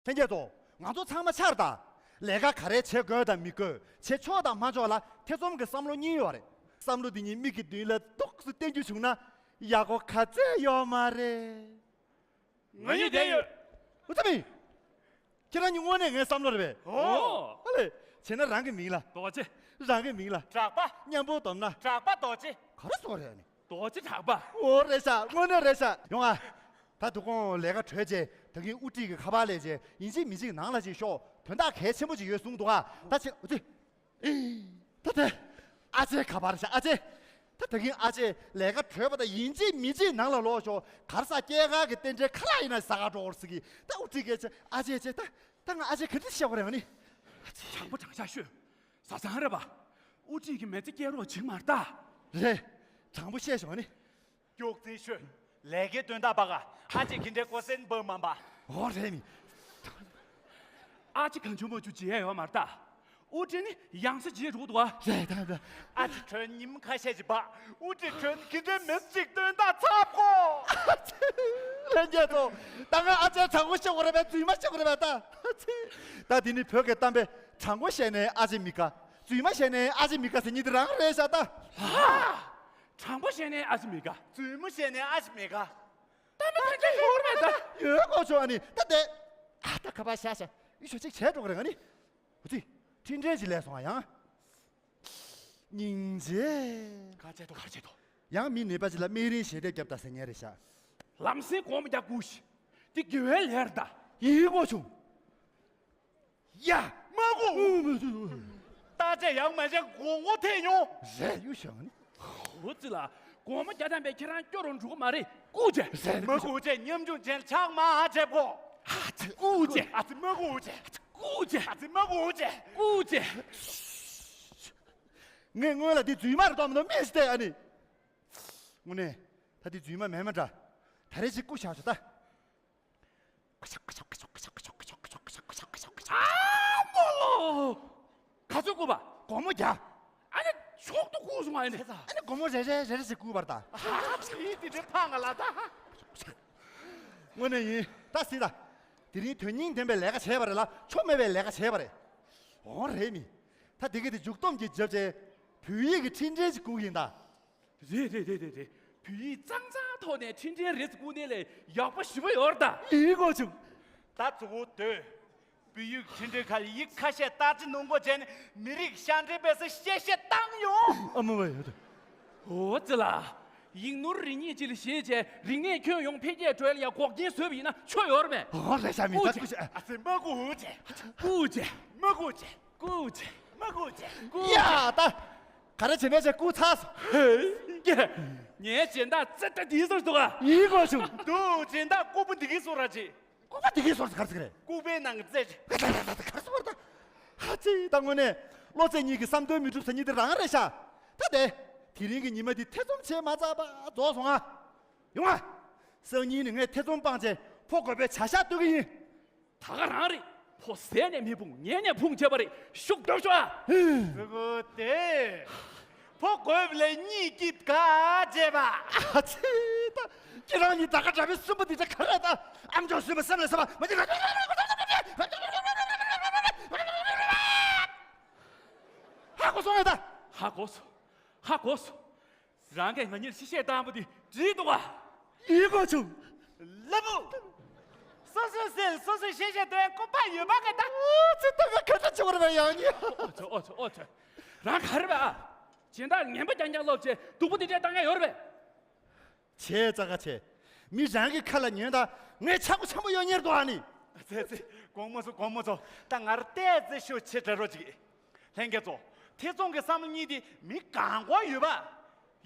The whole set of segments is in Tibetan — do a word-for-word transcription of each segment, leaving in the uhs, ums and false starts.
ལྷན་རྒྱས་ཚོ། ང་ཚོ་ཚང་མ་ཆར་དང་། ལས་ཀ་ག་རེ་བྱེད་དགོས་དང་མི་དགོས། བྱེད་ཆོག་དང་མ་ཆོག་ལ་ཐེ་ཚོམ་གྱི་བསམ་བློ་གཉིས་ཡོད་རེད། བསམ་བློ་འདི་གཉིས་མིག་གི་མདུན་ལ་ཏོག་ཙམ་བསྟན་རྒྱུ་བྱུང་ན་ཡག་པོ་ག་ཚོད་ཡོད་མ་རེད། ང་གཉིས་བསྡད་ཡོད། འུ་ཚ་མི། ཁྱེད་རང་གཉིས་དངོས་གནས་ངའི་བསམ་བློ་རེད་པས། ཨོ། ཨ་ལས། བྱས་ན་རང་གི་མིང་ལ། རྡོ་རྗེ། རང་གི་མིང་ལ། གྲགས་པ། མཉམ་པོ་བསྡོམས་ན། གྲགས་པ་རྡོ་རྗེ། ག་རེ་ཟེར་བ་རེད་ཨ་ནི། རྡོ་རྗེ་གྲགས་པ། ཨོ་རེད་ཤག་དངོས་གནས་རེད་ཤག་ཡོང་ཨ། ད་དོ་དགོང་ལས་ཀ་གྲོལ་རྗེས་ད་གིན་དབུ་ཁྲིད་ཀྱི་ཁ་པར་སླེབས་རྗེས་ཡིན་གཅིག་མིན་གཅིག་ནང་ལ་ཅིག་ཤོག་དོན་དག་གལ་ཆེན་པོ་ཅིག་ཡོད་གསུངས་འདུག་ཨ། ད་ཆེ་འུ་ཚོས། ད་དེ། ཨ་ཅེ་ཁ་པར་ཤག་ཨ་ཅེ། ད་ད་གིན་ཨ་ཅེ་ལས་ཀ་གྲོལ་བ་དང་ཡིན་གཅིག་མིན་གཅིག་ནང་ལ་ལོག་ཤོག་ག་རེ་ཟེར། སྐྱེས་སྐར་གྱི་རྟེན་འབྲེལ་ཁ་ལག་ཡིན་ན་ཟ་ག་འགྲོ་དགོས་ཟེར་གི། ད་དབུ་ཁྲིད་སྐད་ཆ་ཨ་ཅེ་ཨ་ཅེ། ད་ད་ང་ཨ་ཅེ་ག་འདྲ་བཤད་དགོས་རེད་ཨ་ནི། དྲང་པོ་དྲང་བཞག་ཤོད། བཟའ་ཚང་རེད་པ། དབུ་ཁྲིད་ཀྱི་མི་ཚེ་སྐྱེལ་རོགས་བྱེད་མ་རེད་ད། རེད། དྲང་པོ་བཤད་ཤོག་ཨ་ནི། མགྱོགས་རྩིས་ཤོད། ལས་ཀའི་དོན་དག་པ་ག་ཨ་ཅེ་གི་འདྲའི་ཀོ་སེན་འབབ་མ་འབའ། ཨོ་རེད་མི། ཨ་ཅེ་གང་བྱུང་མང་བྱུང་བྱེད་ཡ་ཡོད་མ་རེད་ད། དབུ་ཁྲིད་ནི་ཡང་སེ་བྱེད་འགྲོ་འདུག་ཨ། རེད་ད་རེད། ཨ་ཅེ་ཁྲོན་ཉིན་ཁ་ཤས་ཀྱི་བ། དབུ་ཁྲིད་ཁྲོན་གི་འདྲའི་མི་གཅིག་དོན་དག་ཚབ་གོ། ལྷན་རྒྱས་ཚོ། ད་ང་ཨ་ཅེ་དྲང་པོ་བཤད་དགོས་རེད་པས་རྫུན་མ་བཤད་དགོས་རེད་པས་ད། ད་འདི་ནི་བོད་ཀྱི་གཏམ་དཔེ། དྲང་པོ་བཤད་ནས་ཨ་ཅེ་མི་དགའ། རྫུན་མ་བཤད་ནས་ཨ་ཅེ་མི་དགའ་ཟེར་མཁན་དེ་རང་རེད་ཤག་ད། ཧ། དྲང་པོ་བཤད་ནས་ཨ་ཅེ་མི་དགའ། རྫུན་མ་བཤད་ནས་ཨ་ཅེ་མི་དགའ། ད་མི་དགའ་མཁན་ཡོད་རེད་ད། ཡོད་དགོས་བྱུང་ཨ་ནི་ད་དེ། ཨ་ད་ཁ་པར་བཞག་བཞག་ཡུལ་ཤོག་ཅིག་བྱས་འགྲོ་གི་རེད་ང་ནི། འུ་ཚོས་འཕྲིན་ཕྲན་ཅིག་སླེབས་སོང་ཨ་ཡང་། སྙིང་རྗེ། ག་བྱེད་དོ་ག་བྱེད་དོ། ཡང་མི་ནད་པ་ཅིག་ལ་སྨན་རིན་ཞལ་འདེབས་བརྒྱབ་དང་ཟེར་མཁན་རེད་ཤག་ལམ་སེང་སྒོར་མོ་བརྒྱ་བསྐུར་ཤིག་དེ་དགེ་བའི་ལས་རེད་ད། ཡིན་དགོས་བྱུང་། ཡ། མ་གོ། བརྟག་དཔྱད་ཡག་མ་བྱས་མགོ་སྐོར་ཐེབས་མྱོང་། རེད་ཡུལ་ཤོག་ཨ་ནི། འོ་ཙི་ལ། སྒོར་མོ་བརྒྱ་ཐམ་པས་ཁྱེད་རང་སྐྱོ་རུ་འགྲོ་གི་མ་རེད། བསྐུར་བྱས། རེད་མ་བསྐུར་བྱས་ཉམ་ཆུང་ཅན་ཆགས་མ་བྱེད་གོ། ཨ་ཙི། བསྐུར་བྱས། ཨ་ཙི་མ་བསྐུར་བྱས། བསྐུར་བྱས། ཨ་ཙི་མ་བསྐུར་བྱས། བསྐུར་བྱས། ངས་སྔོན་ལ་འདི་རྫུན་མ་རེད་མདོག་མི་འདུག་སྨྲས་ཤིག་ཨ་ནི། དངོས་གནས། ད་འདི་རྫུན་མ་མེད་མ་འདྲ། ད་རེས་ཅིག་བསྐུར་བཞག་ཆོག་ད། ཨ་མོ། ག་ཚོད་བསྐུར་བ། སྒོར་མོ་བརྒྱ། ཨ་ནི་མཆོག་ཏུ་བསྐུར་སོང་ཨ་ནི། ཨ་ནི་སྒོར་མོ་རེ་རེ་རེ་རེ་ཞིག་བསྐུར་བར་ད། ཨ་ཙི་དེ་འདྲའི་ཕངས་ང་ལ་ད། དངོས་གནས་ཡིན་ད་སྲིད་ད། དེ་རིང་དོན་སྙིང་ལྡན་པའི་ལས་ཀ་བྱས་པ་རེད་ལ་ཆོ་མེད་པའི་ལས་ཀ་བྱས་པ་རེད། འོ་རེད་མི། ད་དེ་ག་དེ་མཇུག་སྡོམ་གྱི་རྒྱབ་ཆེ། བོད་ཡིག་གི་འཕྲིན་ཕྲན་ཞིག་བསྐུར་གི་ཡིན་ད། རེད་རེད་རེད་རེད་རེད། བོད་ཡིག་གཙང་གཙང་ཐོག་ནས་འཕྲིན་ཕྲན་རེ་ཟིག་བསྐུར་ནས་ལས་ཡག་པོ་ཞེ་པོ་ཡོད་རེད་ད། ཡིན་དགོས་བྱུང་། ད་གཙོ་བོ་དོན། བོད་ཡིག་འཕྲིན་ཕྲན་ཁག་ལ་ཡིག་ཁ་ཤས་བརྟག་དཔྱད་གནང་དགོས་བྱས་ནས་མི་རིགས་ཤ་འདྲེས་པས་སུ་གཤེ་གཤེ་བཏང་ཡོང་། ཨ་མ་བ་ཡོད་དོ། འོ་ཙི་ལ། ཡིག་ནོར་རེ་གཉིས་ཅིག་ལ་ཞེད་བྱས་རིག་གནས་ཁྱོན་ཡོངས་འཕེལ་རྒྱས་འགྲོ་ཡ་ལ་ཡ་འགོག་རྐྱེན་བཟོས་པ་ཡིན་ན་ཆོ་ཡོད་རེད་པས། ཨོ་རེད་ཤག་མི་ད་བསྐུར་བྱས། ཨ་ཙི་མ་བསྐུར་བྱས། བསྐུར་བྱས། མ་བསྐུར་བྱས། བསྐུར་བྱས། མ་བསྐུར་བྱས། བསྐུར་ཡ་བྱས། ད། ག་རེ་བྱེད་མེད་བྱས་བསྐུར་ཚར་སོང་། ཧེ། ངའི་སྦྱིན་བདག་ཙི་ཏྲ་དེའི་ཟུར་འདུག་ག་ཡིན་དགོས་བྱུང་། འདུག་སྦྱིན་བདག་ལྐུགས་པ་འདི་གའི་ཟུར་ར་ཅི། ལྐུགས་པ་འདི་གའི་ཟུར་ག་རེ་ཟེར་གི་རེད། ལྐུགས་པའི་ནང་གི་རྩེ་ཅི། ག་རེ་ཟེར་བ་ད། ཧ་ཅི་ད་དངོས་གནས། བློ་རྩེ་གཉིས་ཀྱི་བསམ་དོན་མི་འགྲུབ་ཟེར་མཁན་དེ་རང་རེད་ཤག་ད་དེ། དེ་རིང་གི་ཉི་མ་འདི་ཐེ་ཚོམ་བྱས་མ་ཚར་བ་རྫོགས་སོང་ང་། ཡོང་ང་། སང་ཉིན་ནས་ངས་ཐེ་ཚོམ་སྤངས་བྱས་ཕོ་རྒོད་པའི་བྱ་བཞག་གཏོད་ཀྱི་ཡིན། ད་ག་རང་རེད། ཕོ་ཟས་ནས་མི་ཕུང་ཉལ་ནས་ཕུང་བྱས་པ་རེད། ཤུགས་རྒྱོབ་ཤོག་ཨ། ཟེར་གོ་དེ། ཕོ་རྒོད་ལས་གཉིད་སྐྱིད་ག་བྱས་པ། ཨ་ཙི་ད། ཁྱེད་རང་གཉིས་ད་ག་འདྲ་བའི་སུན་པོ་འདི་ད་ག་རེད་ད། ཨ་མཆོག་སུན་པོ་སེམས་ལ་སེམས་པ་མ་ཅི། ཧ་གོ་སོང་ངས་ད། ཧ་གོ་སོང་། ཧ་གོ་སོང་། རང་གིས་ང་གཉིས་གཤེ་གཤེ་བཏང་པ་དེ་འགྲིག་འདུག་ག་ཡིན་དགོས་བྱུང་། ལབ་བུ། སོ་སོའི་སེམས་སོ་སོས་གཤེ་གཤེ་གཏོང་ཡ་ཀོ་པ་ཡོད་པ་ག་ད། ཨོ་ཙི་ད་ང་ག་འདྲ་བྱེད་དགོས་རེད་པས་ཡང་ནི། ཨོ་ཙི་ཨོ་ཙི་ཨོ་ཙི། རང་ག་རེ་པས་ཨ། སྦྱིན་བདག་ངན་པ་རྐྱང་རྐྱང་སློབ་བྱས་སྡུག་པོ་འདི་འདྲས་བཏང་ཡ་ཡོད་རེད་པས། བྱས་ཙ་ག་བྱས། མི་རང་གི་ཁ་ལ་ཉོན་ད། ངས་ཆག་སྒོ་ཆེན་པོ་ཡོད་ཉེར་འདུག་ཨ་ནི། ཙེ་ཙེ། དགོང་མོ་ཚོ་དགོང་མོ་ཚོ། ད་ང་རང་བལྟས་ཙེ་ཤོ་ཆེ་དྲ་རོགས་ཅིག་ལྷན་རྒྱས་ཚོ། ཐེ་ཚོམ་གྱི་བསམ་བློ་གཉིས་དེ་མི་གང་གོ་ཡོད་པ།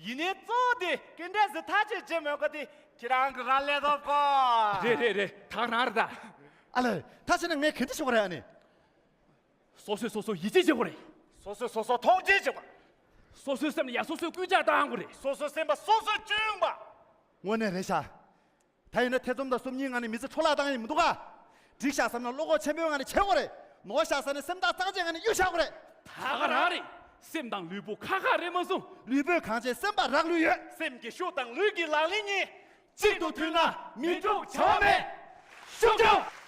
ཡིན་ནའི་གཙོ་བོ་དེ་ག་འདྲས་སེ་ཐག་གཅོད་བྱེད་མོད་ཀ་དེ་ཁྱེད་རང་གི་རང་ལས་ཐོབ་གོ། རེད་རེད་རེད། ད་རང་རེད་ད། ཨ་ལས། ད་བྱས་ན་ངས་ག་འདྲ་ཞུ་དགོས་རེད་ཨ་ནི། སོ་སོས་སོ་སོ་ཡིད་ཆེས་བྱེད་དགོས་རེད། སོ་སོས་སོ་སོ་མཐོང་ཆེན་བྱེད་དགོས། སོ་སོའི་སེམས་ལ་ཡ་སོ་སོས་སྐུལ་ལྕག་བཏང་དགོས་རེད། སོ་སོའི་སེམས་པ་སོ་སོས་གཅུན་དགོས། དངོས་གནས་རེད་ཤག་ད་ཡིན་ན་ཐེ་ཚོམ་དང་སོམ་ཉིའི་ངང་ནས་མི་ཚེ་འཕྲོ་བརླག་བཏང་ཡ་མི་འདུག་ག་འགྲིག་ཤག་བསམ་ན་བློ་ཁོག་ཆེན་པོའི་ངང་ནས་བྱེད་དགོས་རེད། ནོར་ཤག་བསམ་ན་སེམས་ཐག་གཙང་བཅད་ངང་ནས་གཡུག་བཞག་དགོས་རེད། ད་ག་རང་རེད། སེམས་དང་ལུས་པོ་ཁ་ཁ་རེད་མ་གསུངས། ལུས་པོས་གང་བྱས་སེམས་པ་རག་ལུས་ཡོད། སེམས་ཀྱི་ཤུགས་དང་ལུས་ཀྱི་ལག་ལེན་གཉིས། གཅིག་ཏུ་མཐུན་ན་མི་འཁྲུག་བྱ་བ་མེད། ཤུགས་རྒྱོབ།